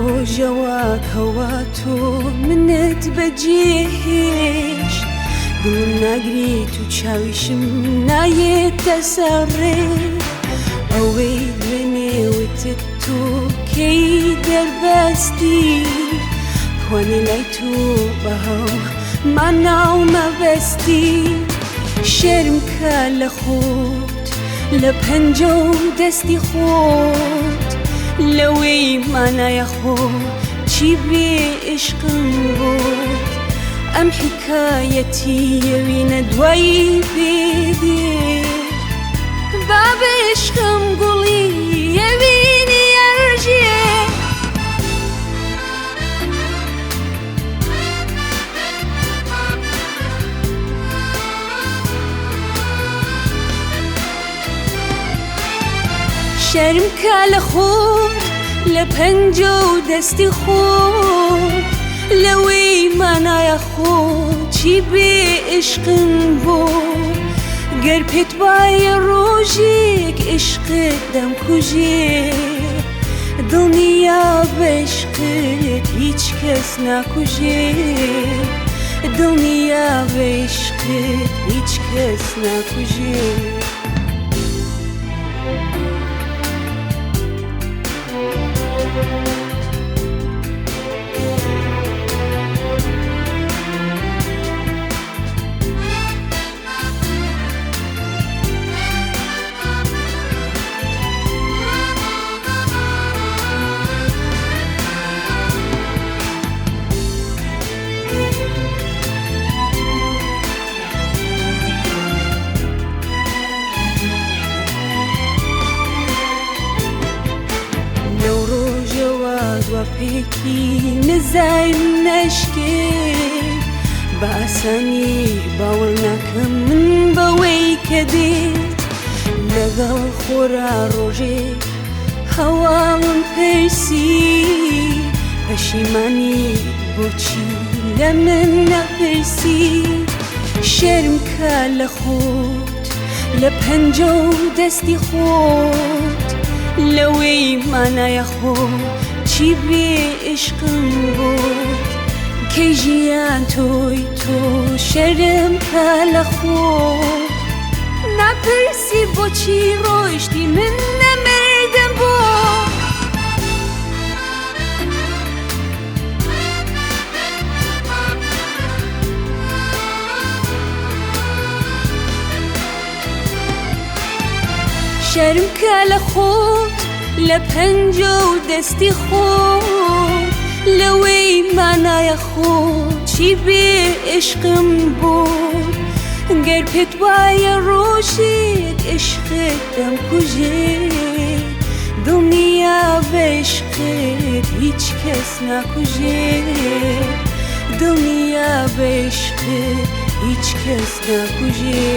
ڕۆژەوە کەوا تۆ منت بەجێهێشت، دڵم ناگریت و چاویشم نایەتە سەرڕێ. ئەوەی دوێنێ وتت تۆ کەی دەربەستی، کوانێ لای تۆ بەهاو مانا و مەبەستی. شەرم کە لە خۆت، لە پەنجە و دەستی خۆت، لەوەی مانایە خۆ چی بێ عشقم بۆت. ئەم حکایەتی یەوینە دوایی پێدێ، با بە عشقم گوڵی یەوینی ئەرژێ. شەرم کە لە خۆت، لە پەنجە و دەستی خۆت، لەوەی مانایە خۆ چی بێ عشقم بۆ. گەر پێت وایە ڕۆژێک عشقت دەمکوژێ، دڵنیا بە عشقت هیچ کەس ناکوژێ، دڵنیا بە عشقت هیچ کەس ناکوژێ. لەو ڕۆژەوە دوا پێکی نزایم نەشکێ، بە ئاسانی باوەڕ ناکەم من بەوەی کە دێت. لەگەڵ خۆرا ڕۆژێک هەواڵم پرسی، پەشیمانی بۆچی لە من نەپرسی. شەرم کە لە خۆت، لە پەنجە و دەستی خۆت، لەوەی مانایە خۆ چی بێ عشقم بۆت. کەی ژیان تۆی تۆ، شەرم کە لە خۆت، ناپرسی بۆچی ڕۆیشتی من نەمردم بۆ. شەرم کە لە خۆت، لە پەنجە و دەستی خۆت، لەوەی مانایە خۆ چی بێ عشقم بۆت. گەر پێت وایە ڕۆژێک عشقت دەمکوژێ، دڵنیا بە عشقت هیچ کەس ناکوژێ، دڵنیا بە عشقت هیچ کەس ناکوژێ.